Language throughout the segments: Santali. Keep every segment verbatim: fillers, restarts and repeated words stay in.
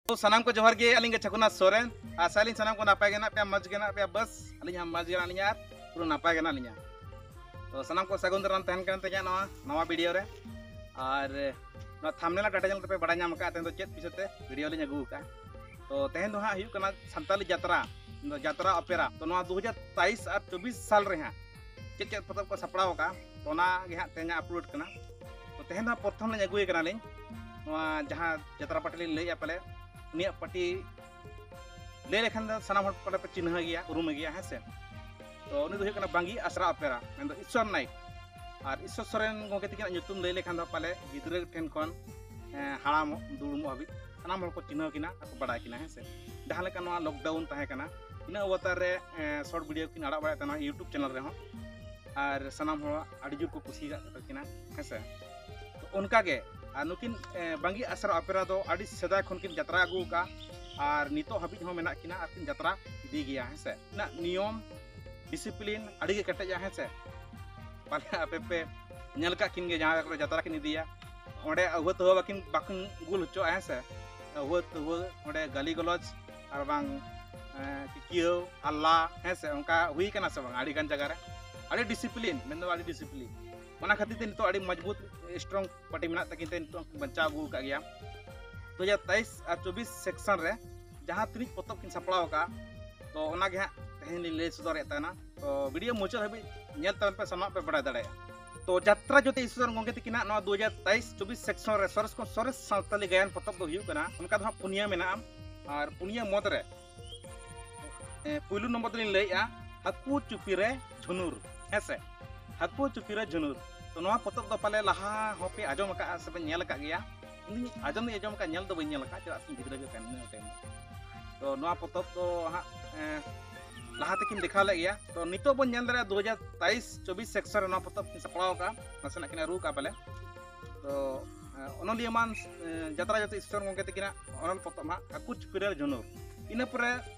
ᱛᱚ ᱥᱟᱱᱟᱢ ᱠᱚ ᱡᱚᱦᱟᱨ ᱜᱮ, ᱟᱹᱞᱤᱧ ᱜᱮ ᱪᱷᱟᱠᱩᱱᱟᱛᱷ ᱥᱚᱨᱮᱱ᱾ ᱟᱥᱟᱭᱟᱞᱤᱧ ᱥᱟᱱᱟᱢ ᱠᱚ ᱱᱟᱯᱟᱭ ᱜᱮ ᱦᱮᱱᱟᱜ ᱯᱮᱭᱟ, ᱢᱚᱡᱽ ᱜᱮ ᱦᱮᱱᱟᱜ ᱯᱮᱭᱟ, ᱵᱟᱥ ᱟᱹᱞᱤᱧ ᱦᱚᱸ ᱢᱚᱡᱽ ᱜᱮ ᱦᱮᱱᱟᱜ ᱞᱤᱧᱟ ᱟᱨ ᱯᱩᱨᱟᱹ ᱱᱟᱯᱟᱭ ᱜᱮ ᱦᱮᱱᱟᱜ ᱞᱤᱧᱟ᱾ ᱛᱚ ᱥᱟᱱᱟᱢ ᱠᱚ ᱥᱟᱹᱜᱩᱱ ᱫᱟᱨᱟᱢ ᱛᱟᱦᱮᱱ ᱠᱟᱱ ᱛᱤᱧᱟ ᱱᱚᱣᱟ ᱱᱟᱣᱟ ᱵᱷᱤᱰᱤᱭᱳ ᱨᱮ᱾ ᱟᱨ ᱱᱚᱣᱟ ᱛᱷᱟᱢᱵᱱᱮᱞ ᱟᱨ ᱴᱟᱭᱴᱮᱞ ᱧᱮᱞ ᱛᱮᱯᱮ ᱵᱟᱲᱟᱭ ᱧᱟᱢ ᱟᱠᱟᱫᱼᱟ ᱛᱮᱦᱮᱧ ᱫᱚ ᱪᱮᱫ ᱵᱤᱥᱚᱭ ᱛᱮ ᱵᱷᱤᱰᱤᱭᱳ ᱞᱤᱧ ᱟᱹᱜᱩ ᱟᱠᱟᱫᱼᱟ᱾ ᱛᱚ ᱛᱮᱦᱮᱧ ᱫᱚ ᱦᱟᱸᱜ ᱦᱩᱭᱩᱜ ᱠᱟᱱᱟ ᱥᱟᱱᱛᱟᱞᱤ ᱡᱟᱛᱨᱟ, ᱫᱚ ᱡᱟᱛᱨᱟ ᱚᱯᱮᱨᱟ᱾ ᱛᱚ ᱱᱚᱣᱟ ᱫᱩ ᱦᱟᱡᱟᱨ ᱛᱮᱭᱤᱥ ᱟᱨ ᱪᱚᱵᱵᱤᱥ ᱥᱟᱞ ᱨᱮ ᱦᱟᱸᱜ ᱪᱮᱫ ᱪᱮᱫ ᱯᱚᱛᱚᱵ ᱠᱚ ᱥᱟᱯᱲᱟᱣ ᱟᱠᱟᱫᱼᱟ, ᱛᱚ ᱚᱱᱟ ᱜᱮ ᱦᱟᱸᱜ ᱛᱮᱦᱮᱧ ᱟᱯᱞᱳᱰ ᱠᱟᱱᱟ᱾ ᱛᱚ ᱛᱮᱦᱮᱧ ᱫᱚ ᱦᱟᱸᱜ ᱯᱨᱚᱛᱷᱚᱢ ᱞᱤᱧ ᱟᱹᱜᱩᱭᱮ ᱠᱟᱱᱟᱞᱤᱧ ᱱᱚᱣᱟ ᱡᱟᱦᱟᱸ ᱡᱟᱛᱨᱟ ᱯᱟᱴᱤ ᱞᱤᱧ ᱞᱟᱹᱭᱮᱫᱼᱟ, ᱯᱟᱞᱮ ᱩᱱᱤᱭᱟᱜ ᱯᱟᱴᱤ ᱞᱟᱹᱭ ᱞᱮᱠᱷᱟᱱ ᱫᱚ ᱥᱟᱱᱟᱢ ᱦᱚᱲ ᱯᱟᱞᱮ ᱯᱮ ᱪᱤᱱᱦᱟᱹ ᱜᱮᱭᱟ, ᱩᱨᱩᱢᱮ ᱜᱮᱭᱟ, ᱦᱮᱸ ᱥᱮ᱾ ᱛᱚ ᱩᱱᱤ ᱫᱚ ᱦᱩᱭᱩᱜ ᱠᱟᱱᱟ ᱵᱟᱝᱜᱤ ᱟᱥᱨᱟ ᱚᱯᱮᱨᱟ, ᱢᱮᱱᱫᱚ ᱤᱥᱥᱚᱨ ᱱᱟᱭᱮᱠ᱾ ᱟᱨ ᱤᱥᱥᱚᱨ ᱥᱚᱨᱮᱱ ᱜᱚᱢᱠᱮ ᱛᱤᱠᱤᱱᱟᱜ ᱧᱩᱛᱩᱢ ᱞᱟᱹᱭ ᱞᱮᱠᱷᱟᱱ ᱫᱚ ᱯᱟᱞᱮ ᱜᱤᱫᱽᱨᱟᱹ ᱴᱷᱮᱱ ᱠᱷᱚᱱ, ᱮᱸ, ᱦᱟᱲᱟᱢᱚᱜ ᱫᱩᱲᱩᱢᱚᱜ ᱦᱟᱹᱵᱤᱡ ᱥᱟᱱᱟᱢ ᱦᱚᱲ ᱠᱚ ᱪᱤᱱᱦᱟᱹᱣ ᱠᱤᱱᱟ ᱟᱨ ᱠᱚ ᱵᱟᱲᱟᱭ ᱠᱤᱱᱟ, ᱦᱮᱸ ᱥᱮ᱾ ᱡᱟᱦᱟᱸ ᱞᱮᱠᱟ ᱱᱚᱣᱟ ᱞᱚᱠᱰᱟᱣᱩᱱ ᱛᱟᱦᱮᱸ ᱠᱟᱱᱟ, ᱤᱱᱟᱹ ᱚᱵᱚᱛᱟᱨ ᱨᱮ, ᱮᱸ, ᱥᱚᱨᱴ ᱵᱷᱤᱰᱤᱭᱳ ᱠᱤᱱ ᱟᱲᱟᱜ ᱵᱟᱲᱟᱭᱮᱫ ᱛᱟᱦᱮᱱᱟ YouTube ᱪᱮᱱᱮᱞ ᱨᱮᱦᱚᱸ᱾ ᱟᱨ ᱥᱟᱱᱟᱢ ᱦᱚᱲ ᱟᱹᱰᱤ ᱡᱳᱨ ᱠᱚ ᱠᱩᱥᱤᱭᱟᱠᱟᱫ ᱛᱟᱹᱠᱤᱱᱟ, ᱦᱮᱸ ᱥᱮ᱾ ᱛᱚ ᱚᱱᱠᱟ ᱜᱮ, ᱟᱨ ᱱᱩᱠᱤᱱ, ᱮᱸ, ᱵᱟᱝᱜᱤ ᱟᱥᱨᱟ ᱚᱯᱮᱨᱟ ᱫᱚ ᱟᱹᱰᱤ ᱥᱮᱫᱟᱭ ᱠᱷᱚᱱ ᱠᱤᱱ ᱡᱟᱛᱨᱟ ᱟᱹᱜᱩ ᱟᱠᱟᱫᱼᱟ ᱟᱨ ᱱᱤᱛᱚᱜ ᱦᱟᱹᱵᱤᱡ ᱦᱚᱸ ᱢᱮᱱᱟᱜ ᱠᱤᱱᱟ ᱟᱨ ᱠᱤᱱ ᱡᱟᱛᱨᱟ ᱤᱫᱤ ᱜᱮᱭᱟ, ᱦᱮᱸ ᱥᱮ᱾ ᱩᱱᱠᱤᱱᱟᱜ ᱱᱤᱭᱚᱢ ᱰᱤᱥᱤᱯᱞᱤᱱ ᱟᱹᱰᱤ ᱜᱮ ᱠᱮᱴᱮᱡᱟ, ᱦᱮᱸ ᱥᱮ᱾ ᱯᱟᱞᱮ ᱟᱯᱮ ᱯᱮ ᱧᱮᱞ ᱟᱠᱟᱫ ᱠᱤᱱ ᱜᱮᱭᱟ, ᱡᱟᱦᱟᱸ ᱠᱚᱨᱮ ᱡᱟᱛᱨᱟ ᱠᱤᱱ ᱤᱫᱤᱭᱟ, ᱚᱸᱰᱮ ᱟᱹᱣᱦᱟᱹ ᱛᱟᱹᱣᱦᱟᱹ ᱵᱟᱹᱠᱤᱱ, ᱵᱟᱹᱠᱤᱱ ᱜᱩᱞ ᱦᱚᱪᱚᱜᱼᱟ, ᱦᱮᱸ ᱥᱮ᱾ ᱟᱹᱣᱦᱟᱹ ᱛᱟᱹᱣᱦᱟᱹ, ᱚᱸᱰᱮ ᱜᱟᱹᱞᱤ ᱜᱟᱞᱚᱪ ᱟᱨ ᱵᱟᱝ, ᱮᱸ, ᱠᱤᱠᱤᱭᱟᱹᱣ, ᱦᱟᱞᱞᱟ, ᱦᱮᱸ ᱥᱮ, ᱚᱱᱠᱟ ᱦᱩᱭ ᱠᱟᱱᱟ ᱥᱮ ᱵᱟᱝ? ᱟᱹᱰᱤ ᱜᱟᱱ ᱡᱟᱭᱜᱟ ᱨᱮ ᱟᱹᱰᱤ ᱰᱤᱥᱤᱯᱞᱤᱱ, ᱢᱮᱱᱫᱚ ᱟᱹᱰᱤ ᱰᱤᱥᱤᱯᱞᱤᱱ᱾ ᱚᱱᱟ ᱠᱷᱟᱹᱛᱤᱨ ᱛᱮ ᱱᱤᱛᱚᱜ ᱟᱹᱰᱤ ᱢᱚᱡᱽᱵᱩᱛ, ᱥᱴᱨᱚᱝ ᱯᱟᱨᱴᱤ ᱢᱮᱱᱟᱜ ᱛᱟᱹᱠᱤᱱ ᱛᱮ ᱱᱤᱛᱚᱜ ᱦᱚᱸᱠᱤᱱ ᱵᱟᱧᱪᱟᱣ ᱟᱹᱜᱩ ᱟᱠᱟᱫ ᱜᱮᱭᱟ᱾ ᱫᱩ ᱦᱟᱡᱟᱨ ᱛᱮᱭᱤᱥ ᱟᱨ ᱪᱚᱵᱵᱤᱥ ᱥᱮᱠᱥᱚᱱ ᱨᱮ ᱡᱟᱦᱟᱸ ᱛᱤᱱᱟᱹᱜ ᱯᱚᱛᱚᱵ ᱠᱤᱱ ᱥᱟᱯᱲᱟᱣ ᱟᱠᱟᱫᱼᱟ, ᱛᱚ ᱚᱱᱟ ᱜᱮ ᱦᱟᱸᱜ ᱛᱮᱦᱮᱧ ᱞᱤᱧ ᱞᱟᱹᱭ ᱥᱚᱫᱚᱨᱮᱫ ᱛᱟᱦᱮᱱᱟ᱾ ᱛᱚ ᱵᱷᱤᱰᱤᱭᱳ ᱢᱩᱪᱟᱹᱫ ᱦᱟᱹᱵᱤᱡ ᱧᱮᱞ ᱛᱟᱵᱚᱱ ᱯᱮ, ᱥᱟᱱᱟᱢᱟᱜ ᱯᱮ ᱵᱟᱲᱟᱭ ᱫᱟᱲᱮᱭᱟᱜᱼᱟ᱾ ᱛᱚ ᱡᱟᱛᱨᱟ ᱡᱚᱛᱤ ᱤᱥᱥᱚᱨ ᱜᱚᱢᱠᱮ ᱛᱤᱠᱤᱱᱟᱜ ᱱᱚᱣᱟ ᱫᱩ ᱦᱟᱡᱟᱨ ᱛᱮᱭᱤᱥ ᱪᱚᱵᱵᱤᱥ ᱥᱮᱠᱥᱚᱱ ᱨᱮ ᱥᱚᱨᱮᱥ ᱠᱷᱚᱱ ᱥᱚᱨᱮᱥ ᱥᱟᱱᱛᱟᱞᱤ ᱜᱟᱭᱟᱱ ᱯᱚᱛᱚᱵ ᱫᱚ ᱦᱩᱭᱩᱜ ᱠᱟᱱᱟ, ᱚᱱᱠᱟ ᱫᱚ ᱦᱟᱸᱜ ᱯᱩᱱᱭᱟᱹ ᱢᱮᱱᱟᱜᱼᱟ᱾ ᱟᱨ ᱯᱩᱱᱭᱟᱹ ᱢᱩᱫᱽ ᱨᱮ, ᱮ, ᱯᱩᱭᱞᱩ ᱱᱚᱢᱵᱚᱨ ᱫᱚᱞᱤᱧ ᱞᱟᱹᱭᱮᱫᱼᱟ ᱦᱟᱹᱠᱩ ᱪᱩᱯᱤ ᱨᱮ ᱡᱷᱩᱱᱩᱨ, ᱦᱮᱸ ᱥᱮ, ᱦᱟᱹᱠᱩ ᱪᱩᱯᱤ ᱨᱮ ᱡᱷᱩᱱᱩᱨ᱾ ᱛᱚ ᱱᱚᱣᱟ ᱯᱚᱛᱚᱵ ᱫᱚ ᱯᱟᱞᱮ ᱞᱟᱦᱟ ᱦᱚᱸᱯᱮ ᱟᱸᱡᱚᱢ ᱟᱠᱟᱫᱼᱟ ᱥᱮᱯᱮ ᱧᱮᱞ ᱟᱠᱟᱫ ᱜᱮᱭᱟ᱾ ᱤᱧ ᱟᱸᱡᱚᱢ ᱫᱚᱧ ᱟᱸᱡᱚᱢ ᱟᱠᱟᱫ, ᱧᱮᱞ ᱫᱚ ᱵᱟᱹᱧ ᱧᱮᱞ ᱟᱠᱟᱫ, ᱪᱮᱫᱟᱜ ᱥᱮ ᱜᱤᱫᱽᱨᱟᱹ ᱜᱮ ᱠᱟᱹᱱᱟᱹᱧ ᱩᱱ ᱴᱟᱭᱤᱢ᱾ ᱛᱚ ᱱᱚᱣᱟ ᱯᱚᱛᱚᱵ ᱫᱚ ᱦᱟᱸᱜ, ᱮᱸ, ᱞᱟᱦᱟ ᱛᱮᱠᱤᱱ ᱫᱮᱠᱷᱟᱣ ᱞᱮᱫ ᱜᱮᱭᱟ᱾ ᱛᱚ ᱱᱤᱛᱚᱜ ᱵᱚᱱ ᱧᱮᱞ ᱫᱟᱲᱮᱭᱟᱜᱼᱟ ᱫᱩ ᱦᱟᱡᱟᱨ ᱛᱮᱭᱤᱥ ᱪᱚᱵᱵᱤᱥ ᱥᱮᱠᱥᱚᱱ ᱨᱮ ᱱᱚᱣᱟ ᱯᱚᱛᱚᱵ ᱠᱤᱱ ᱥᱟᱯᱲᱟᱣ ᱟᱠᱟᱫᱼᱟ, ᱱᱟᱥᱮᱱᱟᱜ ᱠᱤᱱ ᱟᱹᱨᱩ ᱟᱠᱟᱫᱼᱟ ᱯᱟᱞᱮ᱾ ᱛᱚ, ᱮᱸ, ᱚᱱᱚᱞᱤᱭᱟᱹ ᱢᱟᱱ, ᱮᱸ, ᱡᱟᱛᱨᱟ ᱡᱚᱛᱤ ᱤᱥᱥᱚᱨ ᱜᱚᱢᱠᱮ ᱛᱟᱹᱠᱤᱱᱟᱜ ᱚᱱᱚᱞ ᱯᱚᱛᱚᱵ ᱦᱟᱸᱜ ᱦᱟᱹᱠᱩ ᱪᱩᱯᱤ ᱨᱮ ᱡᱷᱩᱱᱩᱨ᱾ ᱤᱱᱟᱹ ᱯᱚᱨᱮ,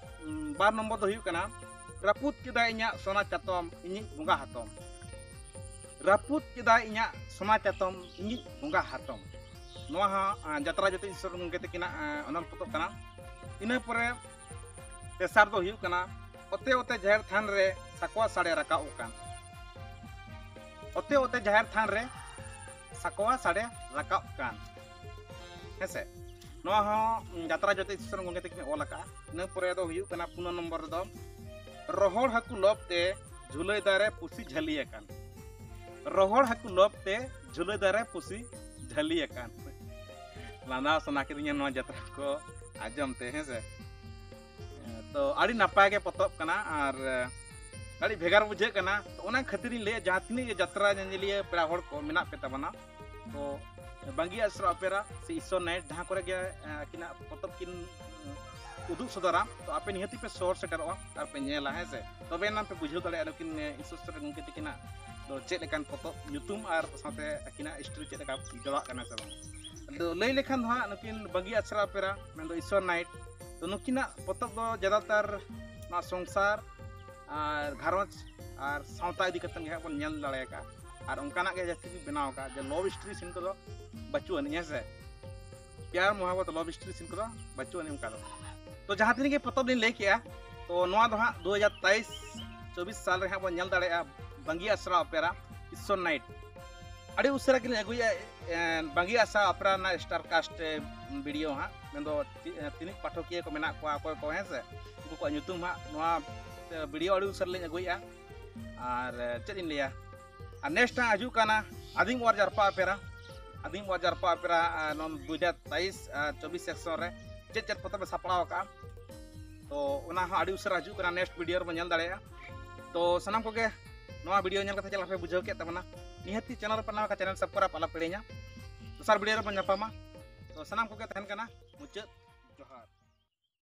ᱩᱸ, ᱵᱟᱨ ᱱᱚᱢᱵᱚᱨ ᱫᱚ ᱦᱩᱭᱩᱜ ᱠᱟᱱᱟ ᱨᱟᱹᱯᱩᱫ ᱠᱮᱫᱟᱭ ᱤᱧᱟᱹᱜ ᱥᱚᱱᱟ ᱪᱟᱛᱚᱢ ᱤᱧᱤᱡ ᱵᱚᱸᱜᱟ ᱦᱟᱛᱚᱢ᱾ ᱨᱟᱹᱯᱩᱫ ᱠᱮᱫᱟᱭ ᱤᱧᱟᱹᱜ ᱥᱚᱱᱟ ᱪᱟᱛᱚᱢ ᱤᱧᱤᱡ ᱵᱚᱸᱜᱟ ᱦᱟᱛᱚᱢ᱾ ᱱᱚᱣᱟ ᱦᱚᱸ ᱡᱟᱛᱨᱟ ᱡᱚᱛᱮ ᱤᱥᱚᱨ ᱜᱚᱢᱠᱮ ᱛᱟᱹᱠᱤᱱᱟᱜ ᱚᱱᱚᱞ ᱯᱚᱛᱚᱵ ᱠᱟᱱᱟ᱾ ᱤᱱᱟᱹ ᱯᱚᱨᱮ ᱛᱮᱥᱟᱨ ᱫᱚ ᱦᱩᱭᱩᱜ ᱠᱟᱱᱟ ᱚᱛᱮ ᱚᱛᱮ ᱡᱟᱦᱮᱨ ᱛᱷᱟᱱ ᱨᱮ ᱥᱟᱠᱣᱟ ᱥᱟᱰᱮ ᱨᱟᱠᱟᱵ ᱟᱠᱟᱱ᱾ ᱚᱛᱮ ᱚᱛᱮ ᱡᱟᱦᱮᱨ ᱛᱷᱟᱱ ᱨᱮ ᱥᱟᱠᱣᱟ ᱥᱟᱰᱮ ᱨᱟᱠᱟᱵ ᱠᱟᱱ᱾ ᱦᱮᱸᱥᱮ, ᱱᱚᱣᱟ ᱦᱚᱸ ᱡᱟᱛᱨᱟ ᱡᱚᱛᱮ ᱤᱥᱚᱨ ᱜᱚᱢᱠᱮ ᱛᱟᱹᱠᱤᱱ ᱚᱞ ᱟᱠᱟᱫᱼᱟ᱾ ᱤᱱᱟᱹ ᱯᱚᱨᱮ ᱫᱚ ᱦᱩᱭᱩᱜ ᱠᱟᱱᱟ ᱯᱩᱱᱟᱹ ᱱᱚᱢᱵᱚᱨ ᱨᱮᱫᱚ ᱨᱚᱦᱚᱲ ᱦᱟᱹᱠᱩ ᱞᱚᱵ ᱛᱮ ᱡᱷᱩᱞᱟᱹᱭ ᱫᱟᱨᱮ ᱯᱩᱥᱤ ᱡᱷᱟᱹᱞᱤ ᱟᱠᱟᱱ᱾ ᱨᱚᱦᱚᱲ ᱦᱟᱹᱠᱩ ᱞᱚᱵ ᱛᱮ ᱡᱷᱩᱞᱟᱹᱭ ᱫᱟᱨᱮ ᱯᱩᱥᱤ ᱡᱷᱟᱹᱞᱤ ᱟᱠᱟᱱ᱾ ᱞᱟᱸᱫᱟ ᱥᱟᱱᱟ ᱠᱤᱫᱤᱧᱟ ᱱᱚᱣᱟ ᱡᱟᱛᱨᱟ ᱠᱚ ᱟᱸᱡᱚᱢ ᱛᱮ, ᱦᱮᱸ ᱥᱮ᱾ ᱛᱚ ᱟᱹᱰᱤ ᱱᱟᱯᱟᱭ ᱜᱮ ᱯᱚᱛᱚᱵ ᱠᱟᱱᱟ ᱟᱨ ᱟᱹᱰᱤ ᱵᱷᱮᱜᱟᱨ ᱵᱩᱡᱷᱟᱹᱜ ᱠᱟᱱᱟ᱾ ᱛᱚ ᱚᱱᱟ ᱠᱷᱟᱹᱛᱤᱨᱤᱧ ᱞᱟᱹᱭᱟ, ᱡᱟᱦᱟᱸ ᱛᱤᱱᱟᱹᱜ ᱜᱮ ᱡᱟᱛᱨᱟ ᱧᱮᱧᱮᱞᱤᱭᱟᱹ ᱯᱮᱲᱟ ᱦᱚᱲ ᱠᱚ ᱢᱮᱱᱟᱜ ᱯᱮ ᱛᱟᱵᱚᱱᱟ, ᱛᱚ ᱵᱟᱝᱜᱤ ᱟᱥᱨᱟ ᱚᱯᱮᱨᱟ ᱥᱮ ᱤᱥᱚᱨ ᱱᱟᱭᱤᱴ, ᱡᱟᱦᱟᱸ ᱠᱚᱨᱮ ᱜᱮ ᱟᱹᱠᱤᱱᱟᱜ ᱯᱚᱛᱚᱵ ᱠᱤᱱ ᱩᱫᱩᱜ ᱥᱚᱫᱚᱨᱟ, ᱛᱚ ᱟᱯᱮ ᱱᱤᱦᱟᱹᱛᱤ ᱯᱮ ᱥᱚᱦᱚᱨ ᱥᱮᱴᱮᱨᱚᱜᱼᱟ ᱟᱨ ᱯᱮ ᱧᱮᱞᱟ, ᱦᱮᱸ ᱥᱮ᱾ ᱛᱚᱵᱮ ᱮᱱᱟᱝ ᱯᱮ ᱵᱩᱡᱷᱟᱹᱣ ᱫᱟᱲᱮᱭᱟᱜᱼᱟ ᱱᱩᱠᱤᱱ ᱤᱥᱚᱨ ᱥᱚᱨᱮᱱ ᱜᱚᱢᱠᱮ ᱛᱟᱹᱠᱤᱱᱟᱜ ᱫᱚ ᱪᱮᱫ ᱞᱮᱠᱟᱱ ᱯᱚᱛᱚᱵ ᱧᱩᱛᱩᱢ ᱟᱨ ᱥᱟᱶᱛᱮ ᱟᱹᱠᱤᱱᱟᱜ ᱦᱤᱥᱴᱨᱤ ᱪᱮᱫ ᱞᱮᱠᱟ ᱡᱚᱲᱟᱜ ᱠᱟᱱᱟ ᱥᱮ ᱵᱟᱝ᱾ ᱟᱫᱚ ᱞᱟᱹᱭ ᱞᱮᱠᱷᱟᱱ ᱫᱚ ᱦᱟᱸᱜ ᱱᱩᱠᱤᱱ ᱵᱟᱹᱜᱤ ᱟᱥᱨᱟ ᱚᱯᱮᱨᱟ, ᱢᱮᱱᱫᱚ ᱤᱥᱚᱨ ᱱᱟᱭᱤᱴ, ᱛᱚ ᱱᱩᱠᱤᱱᱟᱜ ᱯᱚᱛᱚᱵ ᱫᱚ ᱡᱟᱫᱟᱛᱟᱨ ᱱᱚᱣᱟ ᱥᱚᱝᱥᱟᱨ ᱟᱨ ᱜᱷᱟᱨᱚᱸᱡᱽ ᱟᱨ ᱥᱟᱶᱛᱟ ᱤᱫᱤ ᱠᱟᱛᱮ ᱜᱮ ᱦᱟᱸᱜ ᱵᱚᱱ ᱧᱮᱞ ᱫᱟᱲᱮ ᱟᱠᱟᱫᱼᱟ᱾ ᱟᱨ ᱚᱱᱠᱟᱱᱟᱜ ᱜᱮ ᱡᱟᱹᱥᱛᱤ ᱜᱮ ᱵᱮᱱᱟᱣ ᱟᱠᱟᱫᱼᱟ, ᱡᱮ ᱞᱚᱵᱷ ᱥᱴᱳᱨᱤ ᱥᱤᱱ ᱠᱚᱫᱚ ᱵᱟᱹᱪᱩᱜ ᱟᱹᱱᱤᱡ, ᱦᱮᱸ ᱥᱮ᱾ ᱯᱭᱟᱨ ᱢᱚᱦᱟᱵᱚᱛ ᱞᱚᱵᱷ ᱥᱴᱳᱨᱤ ᱥᱤᱱ ᱠᱚᱫᱚ ᱵᱟᱹᱪᱩᱜ ᱟᱹᱱᱤᱡ ᱚᱱᱠᱟ ᱫᱚ᱾ ᱛᱚ ᱡᱟᱦᱟᱸ ᱛᱤᱱᱟᱹᱜ ᱜᱮ ᱯᱚᱛᱚᱵ ᱞᱤᱧ ᱞᱟᱹᱭ ᱠᱮᱜᱼᱟ, ᱛᱚ ᱱᱚᱣᱟ ᱫᱚ ᱦᱟᱸᱜ ᱫᱩ ᱦᱟᱡᱟᱨ ᱛᱮᱭᱤᱥ ᱪᱚᱵᱵᱤᱥ ᱥᱟᱞ ᱨᱮ ᱦᱟᱸᱜ ᱵᱚᱱ ᱧᱮᱞ ᱫᱟᱲᱮᱭᱟᱜᱼᱟ, ᱵᱟᱝᱜᱤ ᱟᱥᱨᱟ ᱚᱯᱮᱨᱟ, ᱤᱥᱚᱨ ᱱᱟᱭᱤᱴ᱾ ᱟᱹᱰᱤ ᱩᱥᱟᱹᱨᱟ ᱜᱮᱞᱤᱧ ᱟᱹᱜᱩᱭᱮᱫᱼᱟ, ᱮᱸ, ᱵᱟᱝᱜᱤ ᱟᱥᱨᱟ ᱚᱯᱮᱨᱟ ᱨᱮᱱᱟᱜ ᱥᱴᱟᱨ ᱠᱟᱥᱴ ᱵᱷᱤᱰᱤᱭᱳ ᱦᱟᱸᱜ, ᱢᱮᱱᱫᱚ ᱛᱤ-, ᱛᱤᱱᱟᱹᱜ ᱯᱟᱴᱷᱚᱠᱤᱭᱟᱹ ᱠᱚ ᱢᱮᱱᱟᱜ ᱠᱚᱣᱟ, ᱚᱠᱚᱭ ᱠᱚ, ᱦᱮᱸ ᱥᱮ, ᱩᱱᱠᱩ ᱠᱚᱣᱟᱜ ᱧᱩᱛᱩᱢ ᱦᱟᱸᱜ ᱱᱚᱣᱟ ᱵᱷᱤᱰᱤᱭᱳ ᱟᱹᱰᱤ ᱩᱥᱟᱹᱨᱟ ᱞᱤᱧ ᱟᱹᱜᱩᱭᱮᱫᱼᱟ᱾ ᱟᱨ ᱪᱮᱫ ᱤᱧ ᱞᱟᱹᱭᱟ, ᱟᱨ ᱱᱮᱠᱥᱴ ᱦᱟᱸᱜ ᱦᱤᱡᱩᱜ ᱠᱟᱱᱟ ᱟᱹᱫᱤᱢ ᱚᱣᱟᱨ ᱡᱟᱨᱯᱟ ᱚᱯᱮᱨᱟ, ᱟᱹᱫᱤᱢ ᱚᱣᱟᱨ ᱡᱟᱨᱯᱟ ᱚᱯᱮᱨᱟ, ᱟᱨ ᱱᱚᱣᱟ ᱫᱩ ᱦᱟᱡᱟᱨ ᱛᱮᱭᱤᱥ ᱟᱨ ᱪᱚᱵᱵᱤᱥ ᱥᱮᱠᱥᱚᱱ ᱨᱮ ᱪᱮᱫ ᱪᱮᱫ ᱯᱚᱛᱚᱵ ᱮ ᱥᱟᱯᱲᱟᱣ ᱟᱠᱟᱫᱼᱟ, ᱛᱚ ᱚᱱᱟ ᱦᱚᱸ ᱟᱹᱰᱤ ᱩᱥᱟᱹᱨᱟ ᱦᱤᱡᱩᱜ ᱠᱟᱱᱟ, ᱱᱮᱠᱥᱴ ᱵᱷᱤᱰᱤᱭᱳ ᱨᱮᱵᱚᱱ ᱧᱮᱞ ᱫᱟᱲᱮᱭᱟᱜᱼᱟ᱾ ᱛᱚ ᱥᱟᱱᱟᱢ ᱠᱚᱜᱮ ᱱᱚᱣᱟ ᱵᱷᱤᱰᱤᱭᱳ ᱧᱮᱞ ᱠᱟᱛᱮ ᱪᱮᱫ ᱞᱮᱠᱟ ᱯᱮ ᱵᱩᱡᱷᱟᱹᱣ ᱠᱮᱫ ᱛᱟᱵᱚᱱᱟ, ᱱᱤᱦᱟᱹᱛᱤ ᱪᱮᱱᱮᱞ ᱨᱮ ᱯᱮ ᱱᱟᱣᱟ ᱠᱷᱟᱱ ᱪᱮᱱᱮᱞ ᱥᱟᱵᱥᱠᱨᱟᱭᱤᱵ ᱟᱞᱚ ᱯᱮ ᱦᱤᱲᱤᱧᱟ᱾ ᱫᱚᱥᱟᱨ ᱵᱷᱤᱰᱤᱭᱳ ᱨᱮᱵᱚᱱ ᱧᱟᱯᱟᱢᱟ᱾ ᱛᱚ ᱥᱟᱱᱟᱢ ᱠᱚᱜᱮ ᱛᱟᱦᱮᱱ ᱠᱟᱱᱟ ᱢᱩᱪᱟᱹᱫ